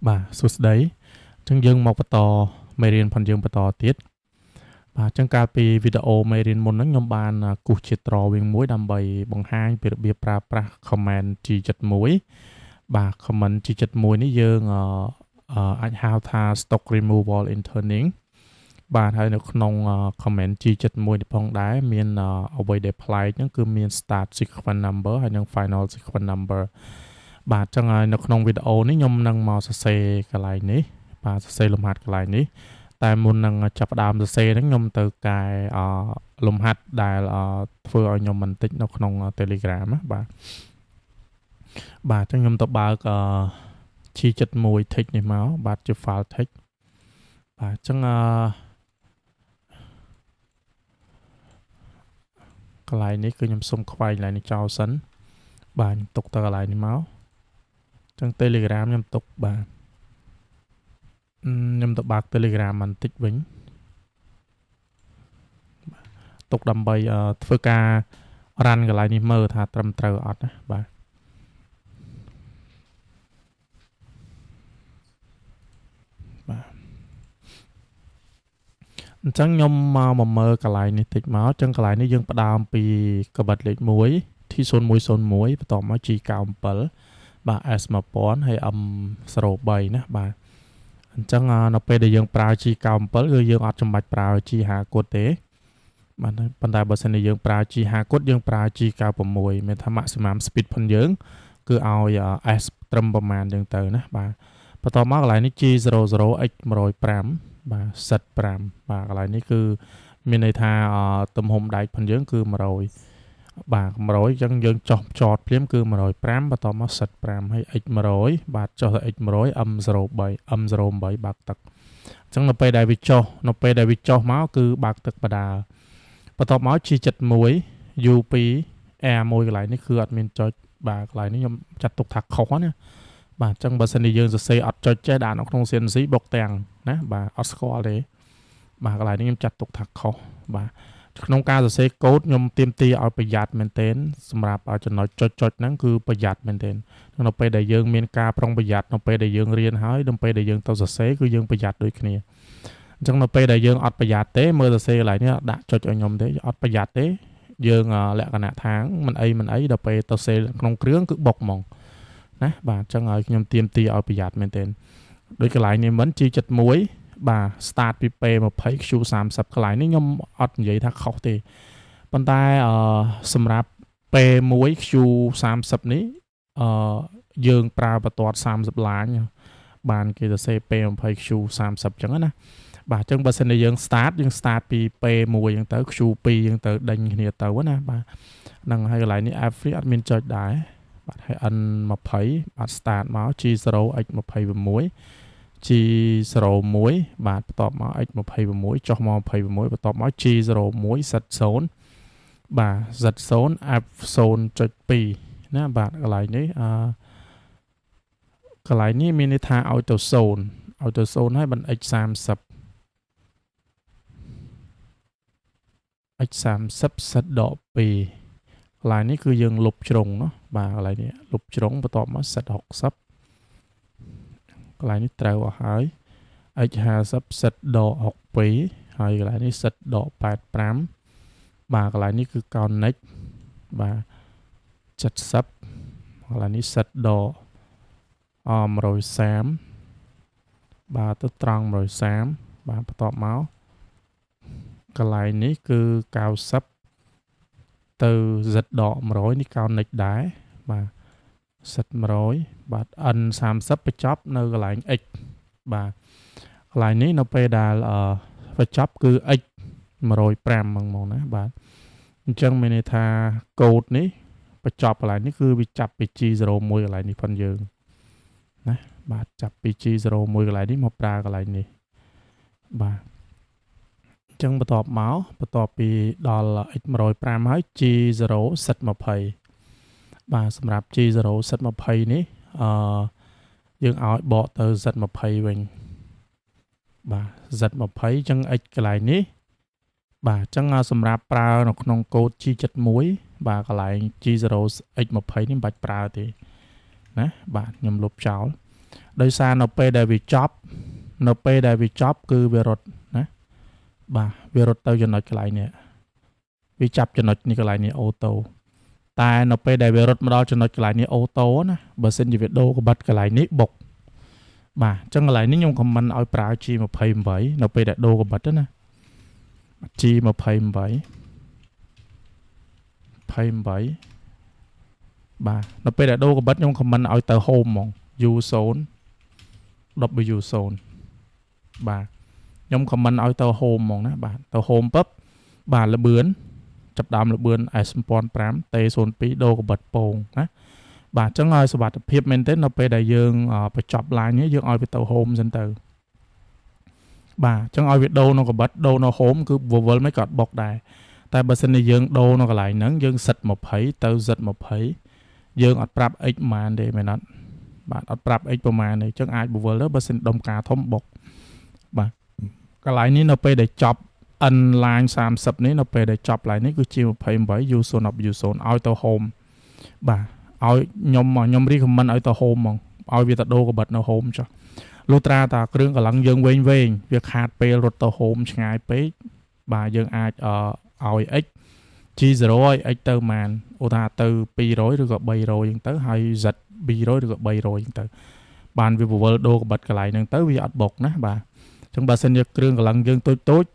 បាទសួស្តីអញ្ចឹងយើងមកបន្តមេរៀនផងយើងបន្តទៀតបាទអញ្ចឹងកាលពីវីដេអូមេរៀនមុនហ្នឹងខ្ញុំបានគូសជា drawing មួយដើម្បីបង្ហាញពីរបៀបប្រើប្រាស់ command G71 បាទ command G71 នេះយើងអាចហៅថា stock removal in turning បាទហើយនៅក្នុង command G71 នេះផងដែរមានអ្វីដែលប្លែកហ្នឹងគឺមាន start sequence number ហើយនិង final sequence number បាទអញ្ចឹងហើយនៅក្នុងវីដេអូនេះខ្ញុំនឹងមកសរសេរកន្លែងនេះបាទសរសេរលំហាត់កន្លែងនេះតែមុននឹងចាប់ផ្ដើមសរសេរហ្នឹងខ្ញុំទៅកែលំហាត់ដែលធ្វើឲ្យខ្ញុំបន្តិចនៅក្នុង Telegram ណាបាទបាទអញ្ចឹងខ្ញុំទៅបើក G71 text នេះមកបាទជា file text បាទអញ្ចឹងកន្លែងនេះគឺខ្ញុំសុំខ្វែងកន្លែងនេះចោលសិនបាទខ្ញុំទុកទៅកន្លែងនេះមកចឹង Telegram ខ្ញុំទុកបាទខ្ញុំទៅបើក Telegram បន្តិចវិញទុកដើម្បីធ្វើការ run កន្លែងនេះមើលថាត្រឹមត្រូវអត់ណាបាទបាទអញ្ចឹងខ្ញុំមកមើលកន្លែងនេះតិចមកអញ្ចឹងកន្លែងនេះយើងផ្ដើមពីកបិតលេខ1 T0101 បន្ទាប់មក G97 បាទ S1000 ហើយ M03 ណាបាទអញ្ចឹងនៅពេលដែលយើងប្រើ G97 គឺយើងអត់ចាំបាច់ប្រើ G5 គត់ទេបាទប៉ុន្តែបើសិនជាយើងប្រើ G5 គត់យើងប្រើ G96 មានថា maximum speed ផងយើងគឺឲ្យ S ត្រឹមប្រមាណចឹងទៅណាបាទបន្ទាប់មកកន្លែងនេះ G00X105 បាទ Z5 បាទកន្លែងនេះគឺមានន័យថាទំហំដែកផងយើងគឺ100បាទ100អញ្ចឹងយើងចុះចតភ្លាមគឺ105បន្ទាប់មក Z5 ហើយ X100 បាទចុះទៅ X100 M03 M08 បើកទឹកអញ្ចឹងនៅពេលដែលវាចុះនៅពេលដែលវាចុះមកគឺបើកទឹកបដាបន្ទាប់មក G71 U2 R1 កន្លែងនេះគឺអត់មានចុចបាទកន្លែងនេះខ្ញុំចាត់ទុកថាខុសណាបាទអញ្ចឹងបើសិនជាយើងសរសេរអត់ចុចចេះដាក់នៅក្នុង CNC បុកទាំងណាបាទអត់ស្គាល់ទេបាទកន្លែងនេះខ្ញុំចាត់ទុកថាខុសបាទក្នុងការសរសេរកូដខ្ញុំទាមទារឲ្យប្រយ័ត្នមែនទែនសម្រាប់ឲ្យចំណុចចុចៗហ្នឹងគឺប្រយ័ត្នមែនទែននៅពេលដែលយើងមានការប្រុងប្រយ័ត្ននៅពេលដែលយើងរៀនហើយនៅពេលដែលយើងទៅសរសេរគឺយើងប្រយ័ត្នដូចគ្នាអញ្ចឹងនៅពេលដែលយើងអត់ប្រយ័ត្នទេមើលសរសេរកន្លែងនេះដាក់ចុចឲ្យខ្ញុំទេអត់ប្រយ័ត្នទេយើងលក្ខណៈថាមិនអីមិនអីដល់ពេលទៅសរសេរក្នុងគ្រឿងគឺបុកហ្មងណាបាទអញ្ចឹងឲ្យខ្ញុំទាមទារឲ្យប្រយ័ត្នមែនទែនដូចកន្លែងនេះមិន G71 បាទ start ពី P20 Q30 កន្លែងនេះខ្ញុំអត់និយាយថាខុសទេប៉ុន្តែសម្រាប់ P1 Q30 នេះយើងប្រើបន្ទាត់30ឡាញបានគេសរសេរ P20 Q30 អញ្ចឹងណាបាទអញ្ចឹងបើសិនជាយើង start យើង start ពី P1 អញ្ចឹងទៅ Q2 អញ្ចឹងទៅដេញគ្នាទៅណាបាទហ្នឹងហើយកន្លែងនេះ F3 អត់មានចុចដែរបាទហើយ N20 បាទ start មក G0 X26 G01 បាទបន្ទាប់មក X26 ចុះមក26បន្ទាប់មក G01 Z0 បាទ Z0 F0.2 ណាបាទកន្លែងនេះកន្លែងនេះមានន័យថាឲ្យទៅ0ឲ្យទៅ0ហើយបាន X30 X30 Z-2 កន្លែងនេះគឺយើងលុបជ្រុងเนาะបាទកន្លែងនេះលុបជ្រុងបន្ទាប់មក Z60 កន្លែងនេះត្រូវអស់ហើយ X50 Z-62 ហើយកន្លែងនេះ Z-85 បាទកន្លែងនេះគឺ connect បាទ70កន្លែងនេះ Z-130 បាទទៅត្រង់130បាទបន្ទាប់មកកន្លែងនេះគឺ90ទៅ Z-100 នេះ connect ដែរបាទ Z100 បាទ N30 បញ្ចប់នៅកន្លែង X បាទកន្លែងនេះនៅពេលដែលបញ្ចប់គឺ X 105ហ្មងណាបាទអញ្ចឹងមានន័យថាកូដនេះបញ្ចប់កន្លែងនេះគឺវាចាប់ពី G01 កន្លែងនេះផងយើងណាបាទចាប់ពី G01 កន្លែងនេះមកប្រើកន្លែងនេះបាទអញ្ចឹងបន្ទាប់មកបន្ទាប់ពីដល់ X105 ហើយ G0 Z20 បាទសម្រាប់ G0 Z20 នេះយើងឲ្យបកទៅ Z20 វិញបាទ Z20 អញ្ចឹង X កន្លែងនេះបាទអញ្ចឹងសម្រាប់ប្រើនៅក្នុងកូដ G71 បាទកន្លែង G0 X20 នេះមិនបាច់ប្រើទេណាបាទខ្ញុំលុបចោល ដោយសារនៅពេលដែលវាចប់នៅពេលដែលវាចប់គឺវារត់ណាបាទវារត់ទៅចំណុចកន្លែងនេះវាចាប់ចំណុចនេះកន្លែងនេះ auto តែនៅពេលដែលវារត់មកដល់ចំណុចកន្លែងនេះ auto ណាបើសិនជាវាដូរក្បិតកន្លែងនេះបុកបាទអញ្ចឹងកន្លែងនេះខ្ញុំ recommend ឲ្យប្រើ G28 នៅពេលដែលដូរក្បិតណា G28 28បាទនៅពេលដែលដូរក្បិតខ្ញុំ recommend ឲ្យទៅ home ហ្មង U0 W0 បាទខ្ញុំ recommend ឲ្យទៅ home ហ្មងណាបាទទៅ home ពឹបបាទលបឿនចាប់ដើមលបឿន S1005 T02 ដូរក្បិតពងណាបាទអញ្ចឹងឲ្យសុវត្ថិភាពមែនទេនៅពេលដែលយើងបញ្ចប់ line នេះយើងឲ្យវាទៅ home សិនទៅបាទអញ្ចឹងឲ្យវាដូរនៅក្បិតដូរនៅ home គឺវវលមិនក៏អត់បុកដែរតែបើសិនជាយើងដូរនៅកន្លែងហ្នឹងយើងសិត20ទៅសិត20យើងអត់ប្រាប់ x ប៉ុន្មានទេមែនអត់បាទអត់ប្រាប់ x ប្រមាណទេអញ្ចឹងអាចបវលទៅបើសិនដុំការធំបុកបាទកន្លែងនេះនៅពេលដែលចប់ n line 30នេះនៅពេលដែលចប់ line នេះគឺជា28 u0 w0 ឲ្យទៅ home បាទឲ្យខ្ញុំខ្ញុំ recommend ឲ្យទៅ home ហ្មងឲ្យវាទៅដូរកបិតនៅ home ចុះលុះត្រាតាគ្រឿងកម្លាំងយើងវែងវែងវាខាតពេលរត់ទៅ home ឆ្ងាយពេកបាទយើងអាចឲ្យ x G0 ឲ្យ x ទៅប៉ុន្មានឧទាហរណ៍ទៅ200ឬក៏300អញ្ចឹងទៅហើយ Z 200ឬក៏300អញ្ចឹងទៅបានវាពវល់ដូរកបិតកន្លែងហ្នឹងទៅវាអត់បុកណាបាទអញ្ចឹងបើសិនជាគ្រឿងកម្លាំងយើងតូចតូច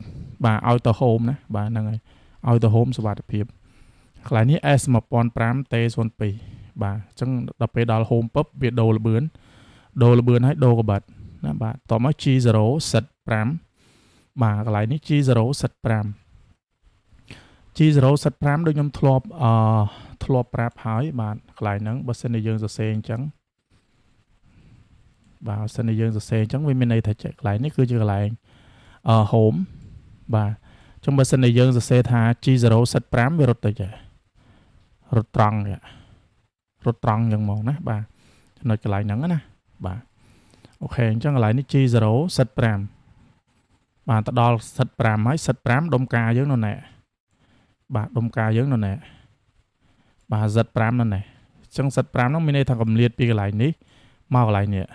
បាទឲ្យទៅ home ណាបាទហ្នឹងហើយឲ្យទៅ home សុវត្ថិភាពកន្លែងនេះ S1005 T02 បាទអញ្ចឹងដល់ពេលដល់ home ពឹបវាដូរលបឿនដូរលបឿនហើយដូរកបិតណាបាទតមក G0 set 5បាទកន្លែងនេះ G0 set 5 G0 set 5ដូចខ្ញុំធ្លាប់អឺធ្លាប់ប្រាប់ហើយបាទកន្លែងហ្នឹងបើសិនជាយើងសរសេរអញ្ចឹងបាទបើសិនជាយើងសរសេរអញ្ចឹងវាមានន័យថាកន្លែងនេះគឺជាកន្លែងអឺ home បាទអញ្ចឹងបើសិនជាយើងសរសេរថា G0 set 5វារត់ទៅចេះរត់ត្រង់នេះរត់ត្រង់អញ្ចឹងហ្មងណាបាទចំណុចកន្លែងហ្នឹងណាបាទ OK អញ្ចឹងកន្លែងនេះ G0 set 5បាទទៅដល់ set 5ហើយ set 5ដុំការយើងនៅណែបាទដុំការយើងនៅណែបាទ Z5 នៅណែអញ្ចឹង Z5 ហ្នឹងមានន័យថាកម្លៀតពីកន្លែងនេះមកកន្លែងនេះ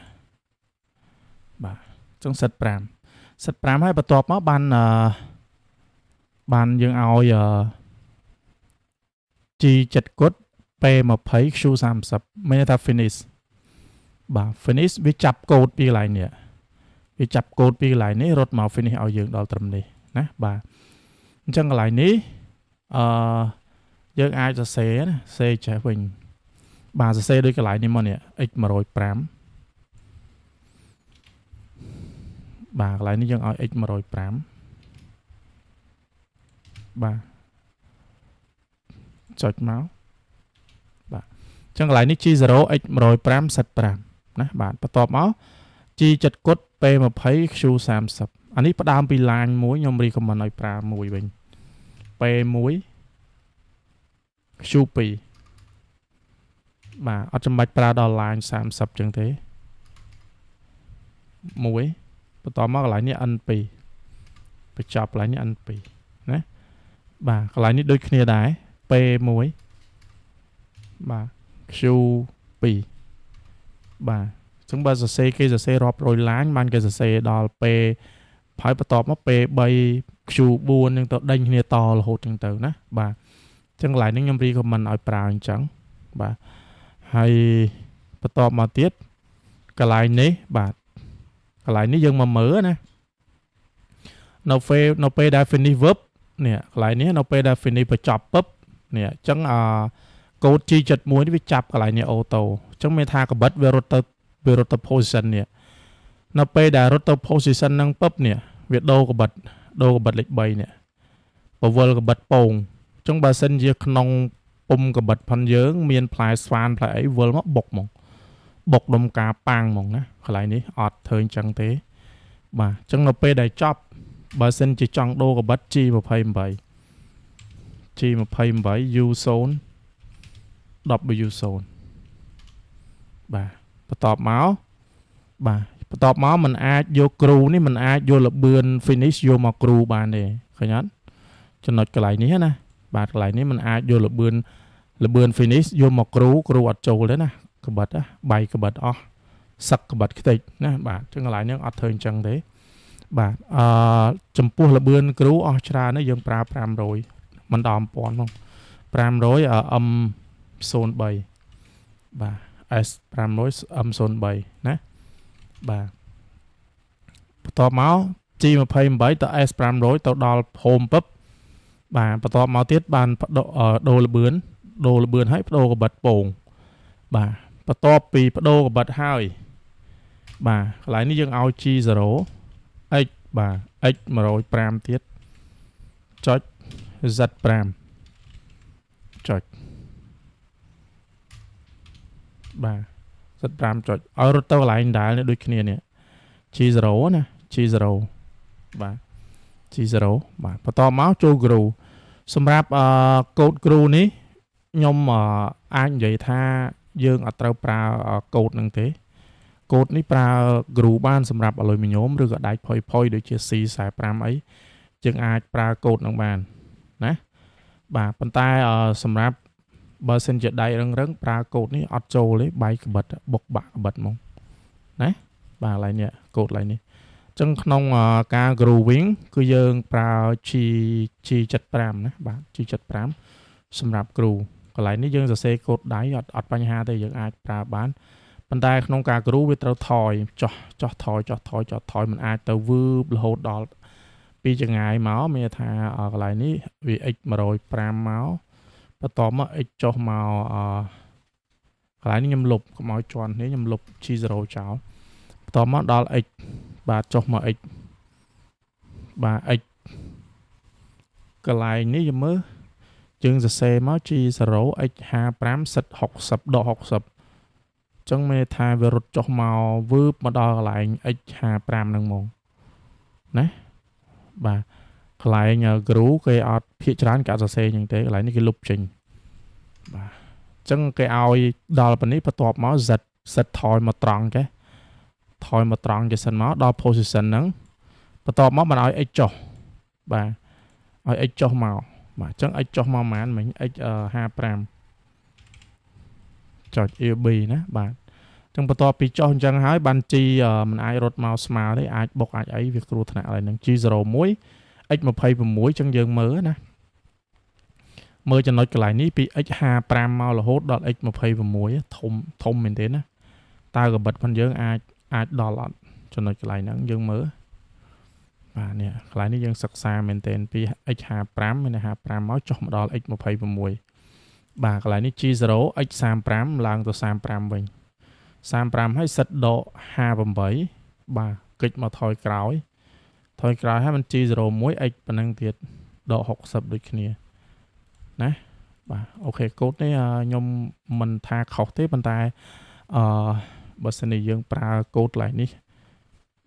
បាទអញ្ចឹង Z5 Z5 ហើយបន្ទាប់មកបានអឺបានយើងឲ្យ G7 គុត P20 Q30 មានន័យថា finish បាទ finish វាចាប់កូដពីកន្លែងនេះវាចាប់កូដពីកន្លែងនេះរត់មក finish ឲ្យយើងដល់ត្រឹមនេះណាបាទអញ្ចឹងកន្លែងនេះអឺយើងអាចសរសេរណាសេចេះវិញបាទសរសេរដូចកន្លែងនេះមកនេះ x 105បាទកន្លែងនេះយើងឲ្យ x 105បាទចុចមកបាទអញ្ចឹងកន្លែងនេះ G0 x 105 set 5ណាបាទបន្ទាប់មក G7 គុត P20 Q30 អានេះផ្ដើមពី line មួយខ្ញុំ recommend ឲ្យប្រើមួយវិញ P1 Q2 បាទអត់ចាំបាច់ប្រើដល់ line 30ចឹងទេមួយបន្តមកកន្លែងនេះ N2 បញ្ចប់កន្លែងនេះ N2 ណាបាទកន្លែងនេះដូចគ្នាដែរ P1 បាទ Q2 បាទអញ្ចឹងបើសរសេរគេសរសេររាប់រយ line បានគេសរសេរដល់ P ហើយបន្ទាប់មក P3 Q4 នឹងទៅដេញគ្នាតរហូតចឹងទៅណាបាទអញ្ចឹងកន្លែងនេះខ្ញុំ recommend ឲ្យប្រើអញ្ចឹងបាទហើយបន្ទាប់មកទៀតកន្លែងនេះបាទកន្លែងនេះយើងមកមើលណានៅពេលដែល finish verb នេះកន្លែងនេះនៅពេលដែល finish បញ្ចប់ពឹបនេះអញ្ចឹងអាកូដ G71 នេះវាចាប់កន្លែងនេះ auto អញ្ចឹងមានថាកបិតវារត់ទៅវារត់ទៅ position នេះនៅពេលដែលរត់ទៅ position ហ្នឹងពឹបនេះវាដូរកបិតដូរកបិតលេខ3នេះពវល់កបិតពងអញ្ចឹងបើសិនជាក្នុងពុំកបិតផនយើង មានផ្លែស្វានផ្លែអីវិលមកបុកហ្មងបុកដុំការប៉ាំងហ្មងណាកន្លែងនេះអត់ធ្វើអញ្ចឹងទេបាទអញ្ចឹងនៅពេលដែលចប់បើសិនជាចង់ដូរកបិត G28 G28 U0 W0 បាទបន្ទាប់មកបាទបន្ទាប់មកมันអាចយកគ្រូនេះมันអាចយកលបឿន finish យកមកគ្រូបានទេឃើញអត់ចំណុចកន្លែងនេះណាបាទកន្លែងនេះมันអាចយកលបឿនលបឿន finish យកមកគ្រូគ្រូអត់ចូលទេណាកបិតបាយកបិតអស់ សឹកក្បិតខ្ទេចណាបាទចឹងកន្លែងហ្នឹងអត់ធ្វើអញ្ចឹងទេបាទចំពោះលបឿនគ្រូអស់ច្រើននេះយើងប្រើ500មិនដល់1000ផង500 M03 បាទ S 500 M03 ណាបាទបន្ទាប់មក G28 ទៅ S 500ទៅដល់ហូមពឹបបាទបន្ទាប់មកទៀតបានដូរលបឿនដូរលបឿនហើយបដូរកបិតពងបាទបន្ទាប់ពីបដូរកបិតហើយបាទកន្លែងនេះយើងឲ្យ G0 X បាទ X 105ទៀតចុច Z5 ចុចបាទ Z5 ចុចឲ្យរត់ទៅកន្លែងដែលនេះដូចគ្នានេះ G0 ណា G0 បាទ G0 បាទបន្តមកចូលគ្រូសម្រាប់កូដគ្រូនេះខ្ញុំអាចនិយាយថាយើងអត់ត្រូវប្រើកូដហ្នឹងទេកូដនេះប្រើគ្រូបានសម្រាប់អាលុយមីញ៉ូមឬក៏ដែកផុយផុយដូចជា C45 អីយើងអាចប្រើកូដហ្នឹងបានណាបាទប៉ុន្តែសម្រាប់បើសិនជាដែករឹងរឹងប្រើកូដនេះអត់ចូលទេបែកក្បិតបុកបាក់ក្បិតហ្មងណាបាទកន្លែងនេះកូដកន្លែងនេះចឹងក្នុងការ grooving គឺយើងប្រើ G75 ណាបាទ G75 សម្រាប់គ្រូកន្លែងនេះយើងសរសេរកូដដៃអត់បញ្ហាទេយើងអាចប្រើបានប៉ុន្តែក្នុងការគ្រូវាត្រូវថយចោះចោះថយចោះថយចោះថយមិនអាចទៅវឺបរហូតដល់ពីចងាយមកមានថាកន្លែងនេះវា x 105មកបន្ទាប់មក x ចុះមកកន្លែងនេះខ្ញុំលុបកុំឲ្យជាន់នេះខ្ញុំលុប G0 ចោលបន្ទាប់មកដល់ x បាទចុះមក x បាទ x កន្លែងនេះយើងមើលយើងសរសេរមក G0 x 55សិត60ដក60ចឹងមានថាវារត់ចុះមកវឺបមកដល់កន្លែង x 55ហ្នឹងហ្មងណាបាទកន្លែងគ្រូគេអត់ភាកច្រើនគេអត់សរសេរចឹងទេកន្លែងនេះគេលុបចេញបាទចឹងគេឲ្យដល់ប៉ុណ្នេះបន្ទាប់មក z z ថយមកត្រង់ចេះថយមកត្រង់ចេះសិនមកដល់ position ហ្នឹងបន្ទាប់មកមិនឲ្យ x ចុះបាទឲ្យ x ចុះមកបាទចឹង x ចុះមកប៉ុន្មានមិញ x 55ចុច AB ណាបាទចឹងបន្ទាប់ពីចុះអញ្ចឹងហើយបាន G មិនអាចរត់មកស្មើទេអាចបុកអាចអីវាគ្រោះថ្នាក់ហើយនឹង G01 x 26ចឹងយើងមើលណាមើលចំណុចកន្លែងនេះពី x 55មករហូតដល់ x 26ធំធំមែនទេណាតើកបិតផងយើងអាចដល់អត់ចំណុចកន្លែងហ្នឹងយើងមើលបាទនេះកន្លែងនេះយើងសិក្សាមែនទែនពី x 55មាន55មកចុះមកដល់ x 26បាទកន្លែងនេះ G0 x 35ឡើងទៅ35វិញ35ហើយសិតដក58បាទគិចមកថយក្រោយថយក្រោយហើយมัน G01 x ប៉ុណ្ណឹងទៀតដក60ដូចគ្នាណាបាទអូខេកូដនេះខ្ញុំមិនថាខុសទេប៉ុន្តែបើសិនជាយើងប្រើកូដកន្លែងនេះ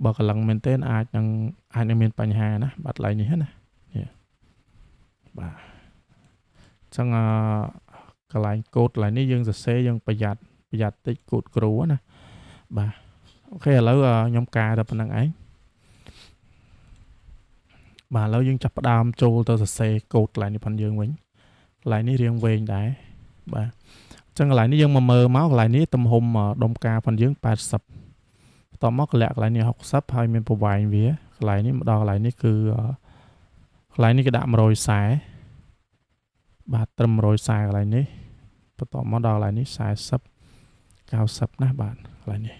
បើកន្លងមែនទែនអាចនឹងមានបញ្ហាណាបាទកន្លែងនេះណានេះបាទចឹងកន្លែងកូដកន្លែងនេះយើងសរសេរយើងប្រយ័ត្នតិចកូដគ្រូណាបាទអូខេឥឡូវខ្ញុំកែតែប៉ុណ្្នឹងឯងបាទឥឡូវយើងចាប់ផ្ដើមចូលទៅសរសេរកូដកន្លែងនេះផងយើងវិញកន្លែងនេះរៀងវែងដែរបាទចឹងកន្លែងនេះយើងមកមើលមកកន្លែងនេះទំហំដុំការផងយើង80បន្ទាប់មកកន្លែងនេះ60ហើយមានប្រវែងវាកន្លែងនេះមកដល់កន្លែងនេះគឺកន្លែងនេះគេដាក់140បាទត្រឹម140កន្លែងនេះបន្ទាប់មកដល់កន្លែងនេះ40 90ណាបាទកន្លែងនេះ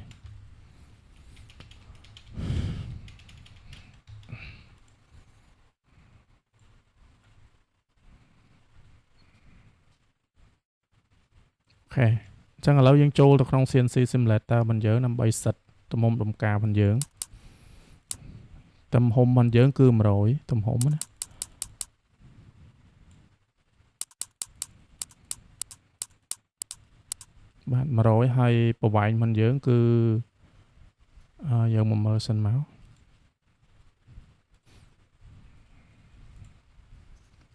អូខេអញ្ចឹងឥឡូវយើងចូលទៅក្នុង CNC Simulator របស់យើងដើម្បីសិតទំហំដុំការរបស់យើងទំហំរបស់យើងគឺ100ទំហំណាបាទ100ហើយប្រវែងរបស់យើងគឺយើងមកមើលសិនមក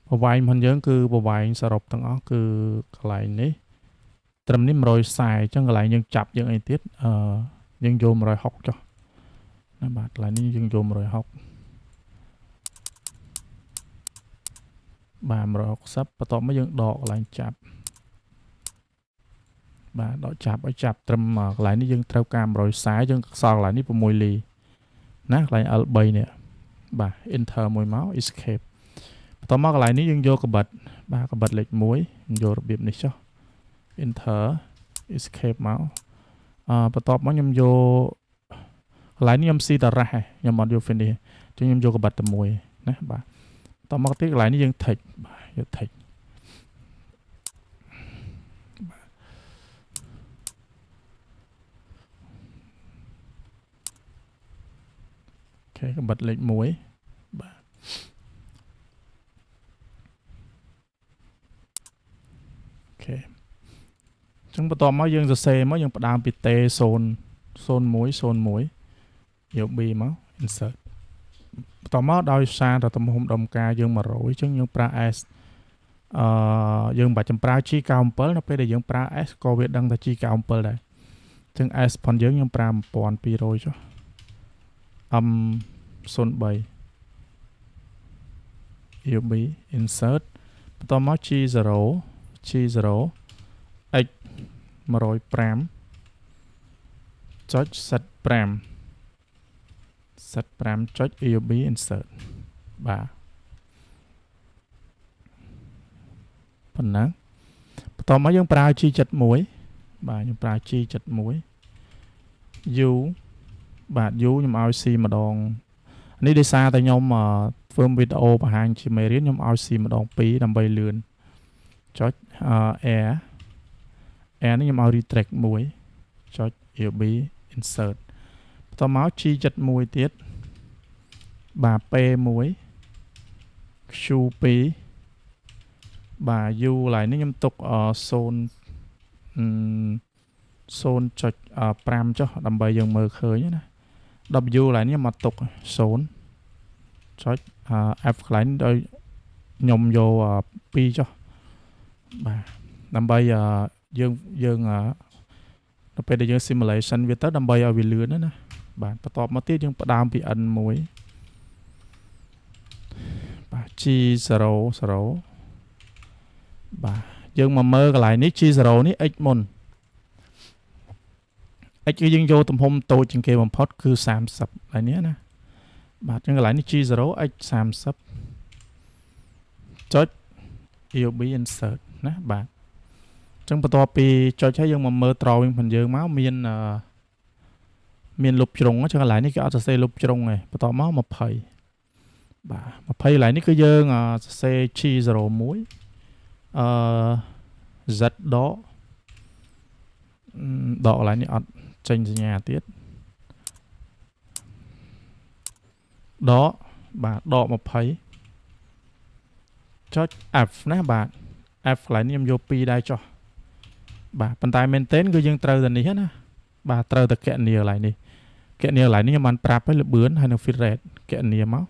ប្រវែងរបស់យើងគឺប្រវែងសរុបទាំងអស់គឺកន្លែងនេះត្រឹមនេះ140អញ្ចឹងកន្លែងយើងចាប់យើងអីទៀតយើងយក160ចុះណាបាទកន្លែងនេះយើងយក160បាទ160បន្ទាប់មកយើងដកកន្លែងចាប់ បាទដកចាប់ឲ្យចាប់ត្រឹមកន្លែងនេះយើងត្រូវការ140យើងសល់កន្លែងនេះ6លីណាកន្លែង L3 នេះបាទ enter មួយមក escape បន្ទាប់មកកន្លែងនេះយើងយកកបិតបាទកបិតលេខ1យករបៀបនេះចុះ enter escape មកបន្ទាប់មកខ្ញុំយកកន្លែងនេះខ្ញុំស៊ីតារ៉ាស់ខ្ញុំអត់យក finish អញ្ចឹងខ្ញុំយកកបិតតែមួយណាបាទបន្ទាប់មកទៀតកន្លែងនេះយើង tick បាទយក tick អូខេកបិតលេខ1បាទអូខេអញ្ចឹងបន្ទាប់មកយើងសរសេរមកយើងផ្ដើមពី T 0 01 01យក B មក insert បន្ទាប់មកដោយសារតែទំហំដុំការយើង100អញ្ចឹងយើងប្រើ S យើងមិនបាច់ចាំប្រើ G97 នៅពេលដែលយើងប្រើ S ក៏វាដឹងថា G97 ដែរអញ្ចឹង S ផងយើងខ្ញុំប្រើ1200ចុះ M03 UB insert បន្ទាប់មក G0 G0 X 105ចុច set 5 set 5ចុច UB insert បាទប៉ុណ្ណឹងបន្ទាប់មកយើងប្រើ G71 បាទខ្ញុំប្រើ G71 U បាទ U ខ្ញុំឲ្យ C ម្ដងនេះដោយសារតែខ្ញុំធ្វើវីដេអូបង្ហាញជាមេរៀនខ្ញុំឲ្យ C ម្ដង2ដើម្បីលឿនចុច R R នេះខ្ញុំឲ្យ retract 1ចុច UB insert បន្ទាប់មក G71 ទៀតបាទ P1 Q2 បាទ U កន្លែងនេះខ្ញុំទុក0.5ចុះដើម្បីយើងមើលឃើញណា W កន្លែងនេះមកទុក0ចុច F កន្លែងដោយខ្ញុំយក2ចុះបាទដើម្បីយើងដល់ពេលដែលយើង simulation វាទៅដើម្បីឲ្យវាលឿនណាបាទបន្ទាប់មកទៀតយើងផ្ដើមពី N1 បាទ G00 បាទយើងមកមើលកន្លែងនេះ G0 នេះ X មុន X គឺយើងយកទំហំតូចជាងគេបំផុតគឺ30កន្លែងនេះណាបាទអញ្ចឹងកន្លែងនេះ G0 X 30ចុច EOB insert ណាបាទអញ្ចឹងបន្ទាប់ពីចុចហើយយើងមកមើល drawing ផងយើងមកមានលុបជ្រុងអញ្ចឹងកន្លែងនេះគេអត់សរសេរលុបជ្រុងទេបន្ទាប់មក20បាទ20កន្លែងនេះគឺយើងសរសេរ G01 Z ដកដកកន្លែងនេះអត់ចេញសញ្ញាទៀតដកបាទដក20ចុច F ណាបាទ F កន្លែងនេះខ្ញុំយក2ដែរចុះបាទប៉ុន្តែមែនទែនគឺយើងត្រូវតែនេះណាបាទត្រូវតែកណនីកន្លែងនេះកណនីកន្លែងនេះខ្ញុំបានប្រាប់ហើយលបឿនហើយនឹង feed rate កណនីមក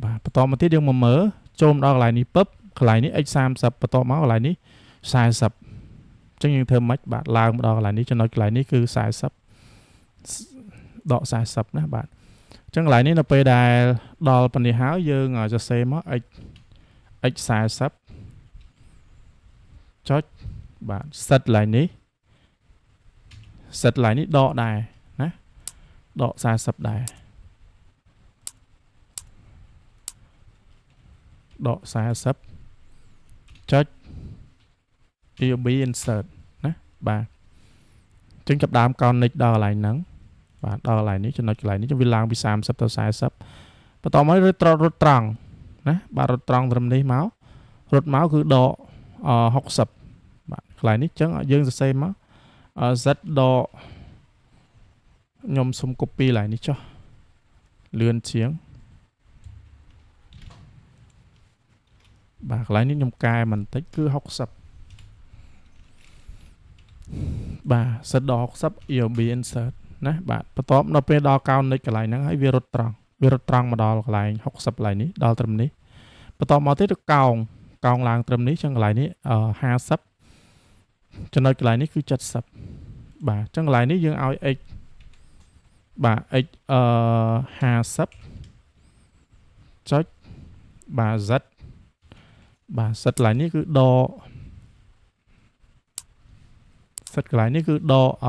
បាទបន្តមកទៀតយើងមកមើលចូលមកដល់កន្លែងនេះពឹបកន្លែងនេះ x 30បន្តមកកន្លែងនេះ40អញ្ចឹងយើងធ្វើម៉េចបាទឡើងមកដល់កន្លែងនេះចំណុចកន្លែងនេះគឺ40ដក40ណាបាទអញ្ចឹងកន្លែងនេះនៅពេលដែលដល់ប៉ុណ្នេះហើយយើងសរសេរមក x x 40ចុចបាទ set កន្លែងនេះ set កន្លែងនេះដកដែរណាដក40ដែរដក40ចុច EOB insert ណាបាទអញ្ចឹងចាប់ដើមកោនិចដល់កន្លែងហ្នឹងបាទដល់កន្លែងនេះចំណុចកន្លែងនេះវាឡើងពី30ទៅ40បន្តមករត់ត្រង់ណាបាទរត់ត្រង់ត្រឹមនេះមករត់មកគឺដក60បាទកន្លែងនេះអញ្ចឹងយើងសរសេរមក Z ដកខ្ញុំសុំ copy កន្លែងនេះចុះលឿនជាងបាទកន្លែងនេះខ្ញុំកែបន្តិចគឺ60បាទ Z ដក60 EOB insert ណាបាទបន្ទាប់ដល់ពេលដល់កោនិចកន្លែងហ្នឹងហើយវារត់ត្រង់មកដល់កន្លែង60កន្លែងនេះដល់ត្រឹមនេះបន្ទាប់មកទៀតទៅកោងឡើងត្រឹមនេះចឹងកន្លែងនេះ50ចំណុចកន្លែងនេះគឺ70បាទចឹងកន្លែងនេះយើងឲ្យ x បាទ x 50ចុចបាទ z បាទ z កន្លែងនេះគឺដក កន្លែងនេះគឺដកអ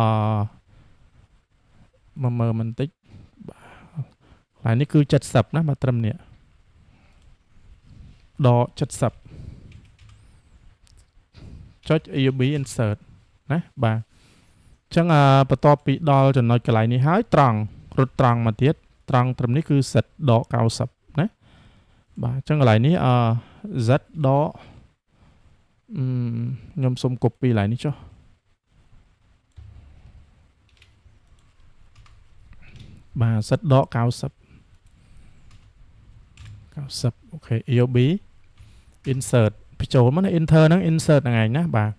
មកមើលបន្តិចកន្លែងនេះគឺ70ណាបាទត្រឹមនេះដក70ចុច AUB insert ណាបាទអញ្ចឹងបន្ទាប់ពីដល់ចំណុចកន្លែងនេះហើយត្រង់រត់ត្រង់មកទៀតត្រង់ត្រឹមនេះគឺ Z ដក90ណាបាទអញ្ចឹងកន្លែងនេះZ ដកខ្ញុំសុំ copy កន្លែងនេះចុះបាទ Z ដក90 90អូខេ AOB insert បញ្ចូលមកណា enter ហ្នឹង insert ហ្នឹងឯងណាបាទ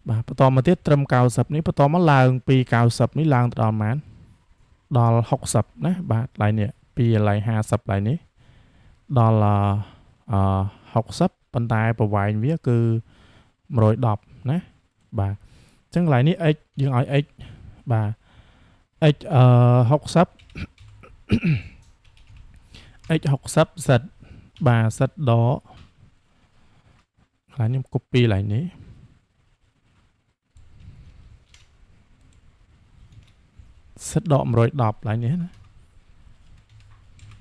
បាទបន្តមកទៀតត្រឹម90នេះបន្តមកឡើងពី90នេះឡើងទៅដល់ប៉ុន្មានដល់60ណាបាទកន្លែងនេះពីកន្លែង50កន្លែងនេះដល់60ប៉ុន្តែប្រវែងវាគឺ110ណាបាទអញ្ចឹងកន្លែងនេះ x យើងឲ្យ x បាទ x 60 x 60 z បាទ z ដកកន្លែងខ្ញុំ copy កន្លែងនេះ z ដក110កន្លែងនេះណា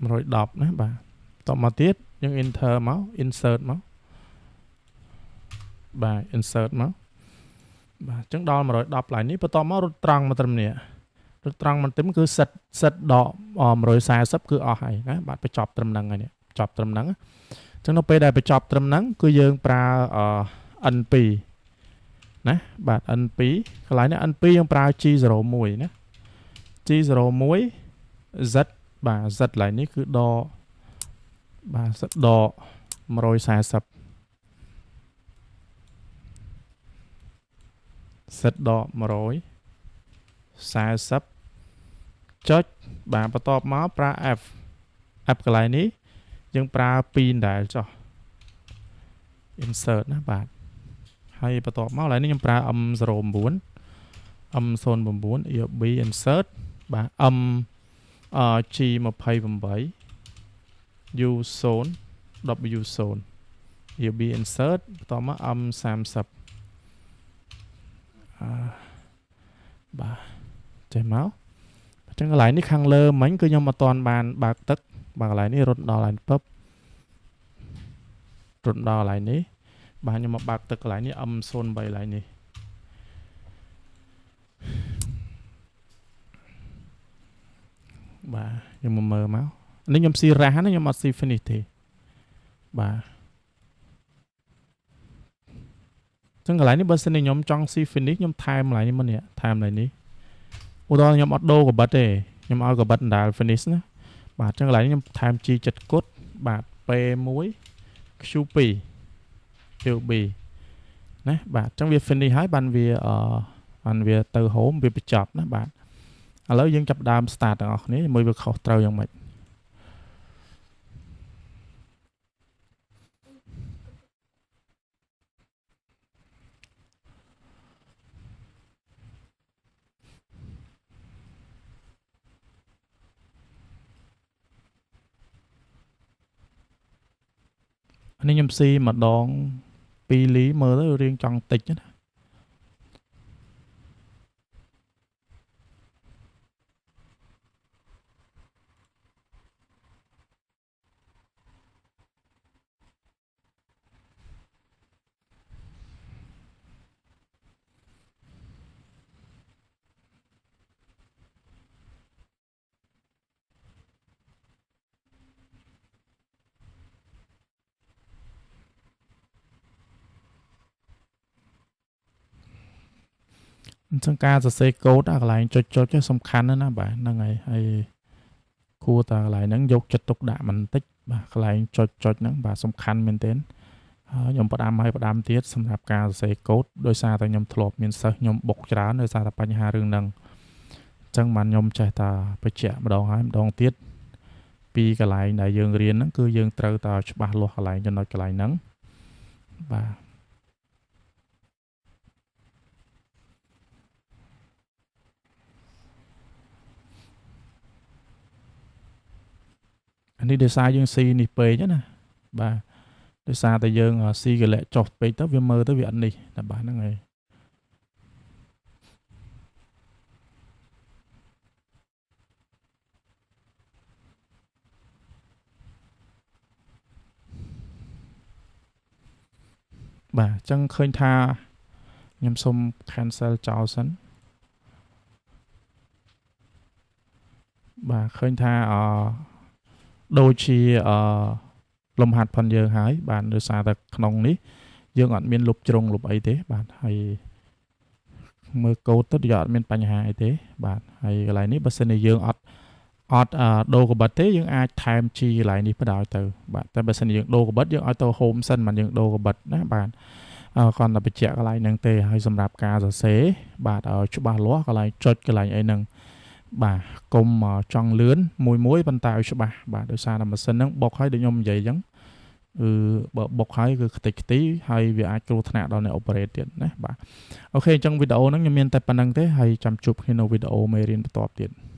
110ណាបាទតមកទៀតយើង enter មក insert មកបាទ insert មកបាទអញ្ចឹងដល់110កន្លែងនេះបន្ទាប់មករត់ត្រង់មកត្រឹមនេះរត់ត្រង់មកត្រឹមគឺ set set ដក140គឺអស់ហើយណាបាទបញ្ចប់ត្រឹមហ្នឹងហើយនេះចប់ត្រឹមហ្នឹងអញ្ចឹងនៅពេលដែលបញ្ចប់ត្រឹមហ្នឹងគឺយើងប្រើ N2 ណាបាទ N2 កន្លែងនេះ N2 យើងប្រើ G01 ណា G01 Z បាទ Z កន្លែងនេះគឺដកបាទ Z ដក140 Z ដក140ចុចបាទបន្ទាប់មកប្រើ F F កន្លែងនេះយើងប្រើ2ដែលចុះ insert ណាបាទហើយបន្ទាប់មកកន្លែងនេះខ្ញុំប្រើ M09 M09 EB insert បាទ M G28 U0 W0 EB insert បន្ទាប់មក M30 បាទចេះមកអញ្ចឹងកន្លែងនេះខាងលើមិញគឺខ្ញុំអត់ទាន់បានបើកទឹកបាទកន្លែងនេះរត់ដល់កន្លែងពឹបរត់ដល់កន្លែងនេះបាទខ្ញុំមកបើកទឹកកន្លែងនេះ M03 កន្លែងនេះបាទខ្ញុំមកមើលមកនេះខ្ញុំស៊ីរ៉ាស់ណាខ្ញុំអត់ស៊ី finish ទេបាទចឹងកន្លែងនេះបើសិនជាខ្ញុំចង់ស៊ី finish ខ្ញុំថែមកន្លែងនេះមកនេះថែមកន្លែងនេះឧទាហរណ៍ខ្ញុំអត់ដូរកបិតទេខ្ញុំឲ្យកបិតដដែល finish ណាបាទចឹងកន្លែងនេះខ្ញុំថែម G7 គុតបាទ P1 Q2 QB ណាបាទចឹងវា finish ហើយបានវាបានវាទៅ home វាបញ្ចប់ណាបាទឥឡូវយើងចាប់ដើម start ទាំងអស់គ្នាមួយវាខុសត្រូវយ៉ាងម៉េចនេះខ្ញុំស៊ីម្ដង2លីមើលទៅរៀងចង់តិចណាអញ្ចឹងការសរសេរកូដអាកន្លែងចុចចុចសំខាន់ណាស់ណាបាទហ្នឹងហើយហើយគួរតែកន្លែងហ្នឹងយកចិត្តទុកដាក់បន្តិចបាទកន្លែងចុចចុចហ្នឹងបាទសំខាន់មែនទែនហើយខ្ញុំផ្ដាំឲ្យផ្ដាំទៀតសម្រាប់ការសរសេរកូដដោយសារតែខ្ញុំធ្លាប់មានសិស្សខ្ញុំបុកច្រើនដោយសារតែបញ្ហារឿងហ្នឹងអញ្ចឹងបានខ្ញុំចេះតែបញ្ជាក់ម្ដងហើយម្ដងទៀតពីកន្លែងដែលយើងរៀនហ្នឹងគឺយើងត្រូវតែច្បាស់លាស់កន្លែងចំណុចកន្លែងហ្នឹងបាទនេះដោយសារយើងស៊ីនេះពេកណាបាទដោយសារតែយើងស៊ីកលៈចុះពេកទៅវាមើលទៅវាអត់នេះតែបាទហ្នឹងហើយ បាទអញ្ចឹងឃើញថាខ្ញុំសូម cancel ចោលសិនបាទឃើញថាអដូចជាអលំហាត់ផនយើងហើយបាទដោយសារតែក្នុងនេះយើងអត់មានលុបជ្រុងលុបអីទេបាទហើយមើលកូដទៅយើងអត់មានបញ្ហាអីទេបាទហើយកន្លែងនេះបើសិនជាយើងអត់អត់ដូរកបិតទេយើងអាចថែម G កន្លែងនេះបដ ாய் ទៅបាទតែបើសិនជាយើងដូរកបិតយើងឲ្យទៅ home សិនមិនយើងដូរកបិតណាបាទគ្រាន់តែបញ្ជាក់កន្លែងហ្នឹងទេហើយសម្រាប់ការសរសេរបាទឲ្យច្បាស់លាស់កន្លែងចុចកន្លែងអីហ្នឹងបាទកុំចង់លឿនមួយមួយប៉ុន្តែឲ្យច្បាស់បាទដោយសារតែម៉ាស៊ីនហ្នឹងបុកហើយដូចខ្ញុំនិយាយអញ្ចឹងគឺបើបុកហើយគឺខ្ទេចខ្ទីហើយវាអាចគ្រោះថ្នាក់ដល់អ្នក operate ទៀតណាបាទអូខេអញ្ចឹងវីដេអូហ្នឹងខ្ញុំមានតែប៉ុណ្្នឹងទេហើយចាំជួបគ្នានៅវីដេអូមេរៀនបន្ទាប់ទៀត។